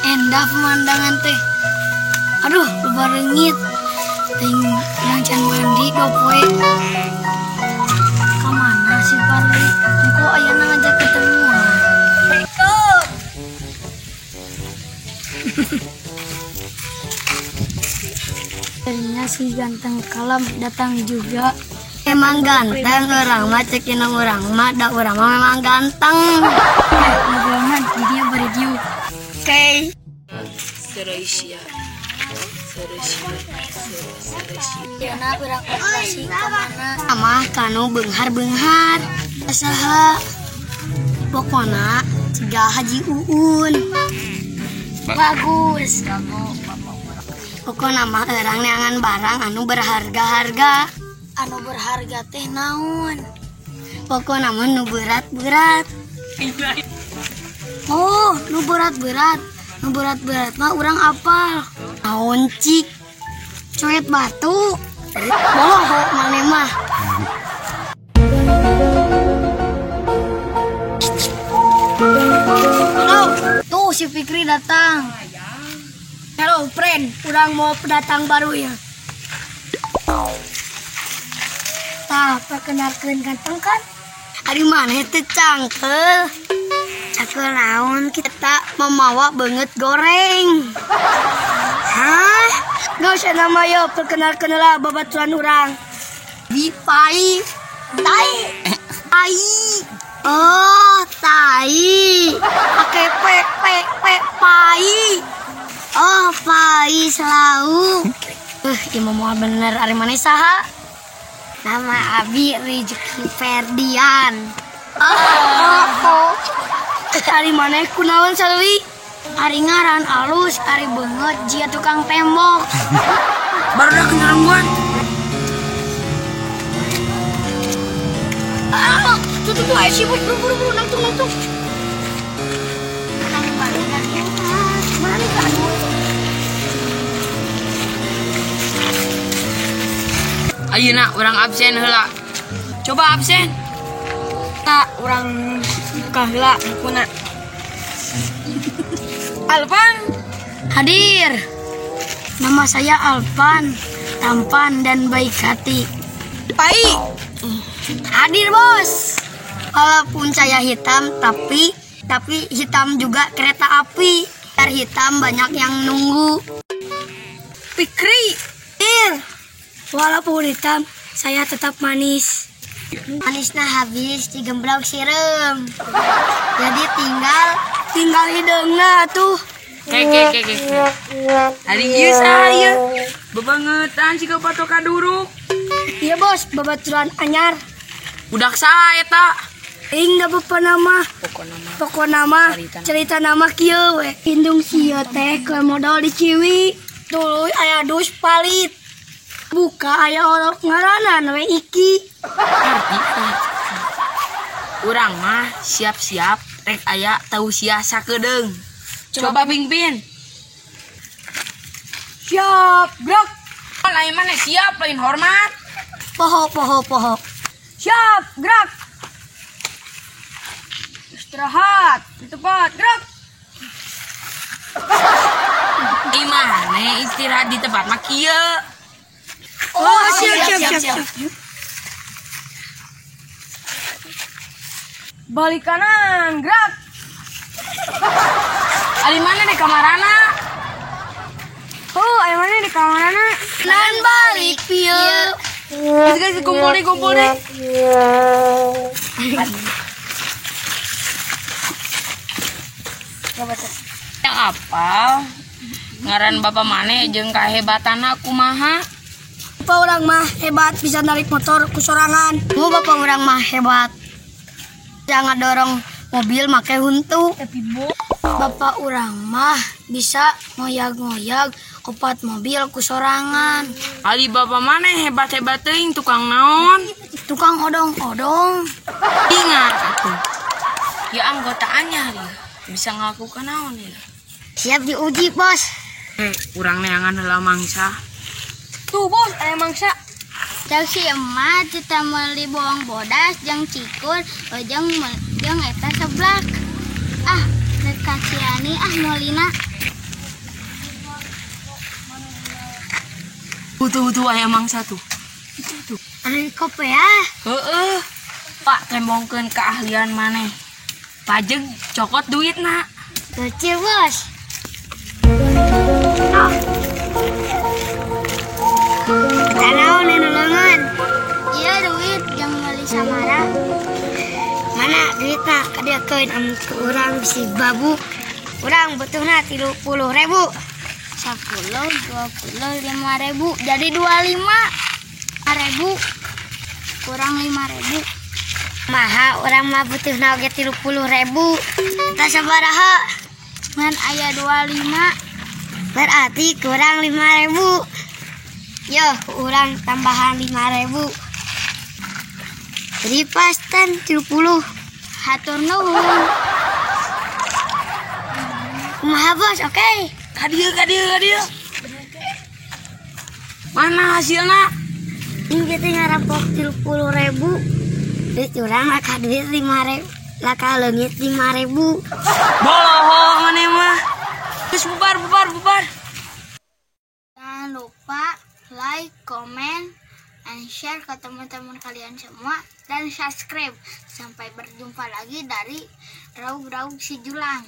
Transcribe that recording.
Endah pemandangan teh. Aduh, loba reungit. Ting urang can mandi 2 poe. Ka mana si Parli? Engko ayeuna ngajak ketemuan. Ikut. Akhirnya si ganteng kalem datang juga. Emang ganteng urang mah, cek indung urang mah, da urang mah memang ganteng. Ngobrolna di dieu bari diuk. Oke. Seraisia. Seraisia. Seraisia. Ayeuna urang operasi ka mana? Mah kanu beunghar-beunghar. Saha? Pokona siga Haji Uun. Bagus. Pokona mah urang neangan barang anu berharga-harga. Anu berharga teh naon? Pokona mah nu berat-berat. Oh, nu berat-berat. Nu berat-berat mah urang apal. Naon, cik? Coet batu. Bohong maneh mah. Oh, tuh si Fikri datang. Halo friend, urang mau pendatang baru ya. Tah, perkenalkan ganteng kan? Ari maneh teh cangkel. Cangkel naon, kita mamawa beungeut goreng. Hah? Gak usah nama yo, perkenalkan lah babaturan urang. Bipai. Tai. Tai. Oh, tai. Pakai p p p pai. Oh, pai selalu. Ieu mah bener, ari maneh saha? Nama Abi Rizky Ferdian. Oh, oh. Ari maneh kunaon Salwi? Ari ngaran alus, ari beungeut jia tukang tembok. Baru dah kenyerembuan. Ah, tuh tuh tuh, ayo sibuk, buru buru buru, nangtung nangtung. Mana nih kan? Ayeuna urang absen heula. Coba absen. Tak, urang buka heula bukuna. Alvan. Hadir. Nama saya Alvan, tampan dan baik hati. Pai. Hadir, bos. Walaupun saya hitam, tapi hitam juga kereta api. Biar hitam banyak yang nunggu. Fikri. Hadir. Walaupun hitam, saya tetap manis. Manisnya habis digemblok sireum. Jadi tinggal tinggal hideungna tuh. Ke ke ke ke. Ari ieu saha ieu? Bebangetan siga patok kaduruk. Iya bos, babaturan anyar. Budak saha eta? Ing da bapak nama. Pokona mah. Pokona mah cerita nama kieu we. Indung sia teh keur modal di Ciwi. Tuluy aya dus palit. Buka aya orok ngaranan we Iki. Urang mah siap-siap rek aya tausiah sakedeung. Coba pimpin. Siap, gerak. Lain mana siap, lain hormat. Poho poho poho. Siap, gerak. Istirahat di tempat, gerak. Imane istirahat di tempat mah kieu. Oh, siap siap siap siap. Balik kanan, gerak. Ari mana di kamarana? Oh, ari mana di kamarana? Nan balik pieu. Guys, guys, kumpul deh, kumpul deh. Yang apal ngaran bapak maneh jeung kahebatanna kumaha? Bapak urang mah hebat bisa narik motor ku sorangan. Mu bapak urang mah hebat. Jangan dorong mobil make huntu. Tapi bu, bapak urang mah bisa ngoyag-ngoyag Opat mobil ku sorangan. Ali bapak maneh hebat-hebat teuing tukang naon? Tukang odong-odong. Ingat atuh. Ya anggotaannya dia bisa ngelakukan naon ya. Siap diuji, Bos. Urang neangan heula mangsa. Tuh bos, aya mangsa. Cek si emak kita meuli bawang bodas jeung cikur jeung jeung eta seblak. Ah, rek ka Ciani ah meulina. Tuh aya mangsa tuh. Itu tuh. Ari kope ya. Heeh. Pak tembongkeun keahlian maneh. Pajeg cokot duitna. Kecil, Bos. Tanaon nulungan. Iya duit jeung meuli samara. Mana duitna kadieukeun amun ku urang bisi babuk. Urang butuhna 30.000. 10, 20, 5.000 jadi 25 ribu kurang 5.000. Maha urang mah butuhna oge 30.000. Eta sabaraha? Ngan aya 25. Berarti kurang 5.000. Yo, urang tambahan 5.000. Jadi pastan 30. Hatur nuhun. Kumaha bos, oke. Kadieu. Mana hasilna? Ini kita ngarampok 30.000. Duit urang laka duit 5.000, laka leungit 5.000. Bohong maneh mah. Terus bubar. Jangan lupa like, comment, and share ke teman-teman kalian semua dan subscribe. Sampai berjumpa lagi dari Raug-Raug Si Julang.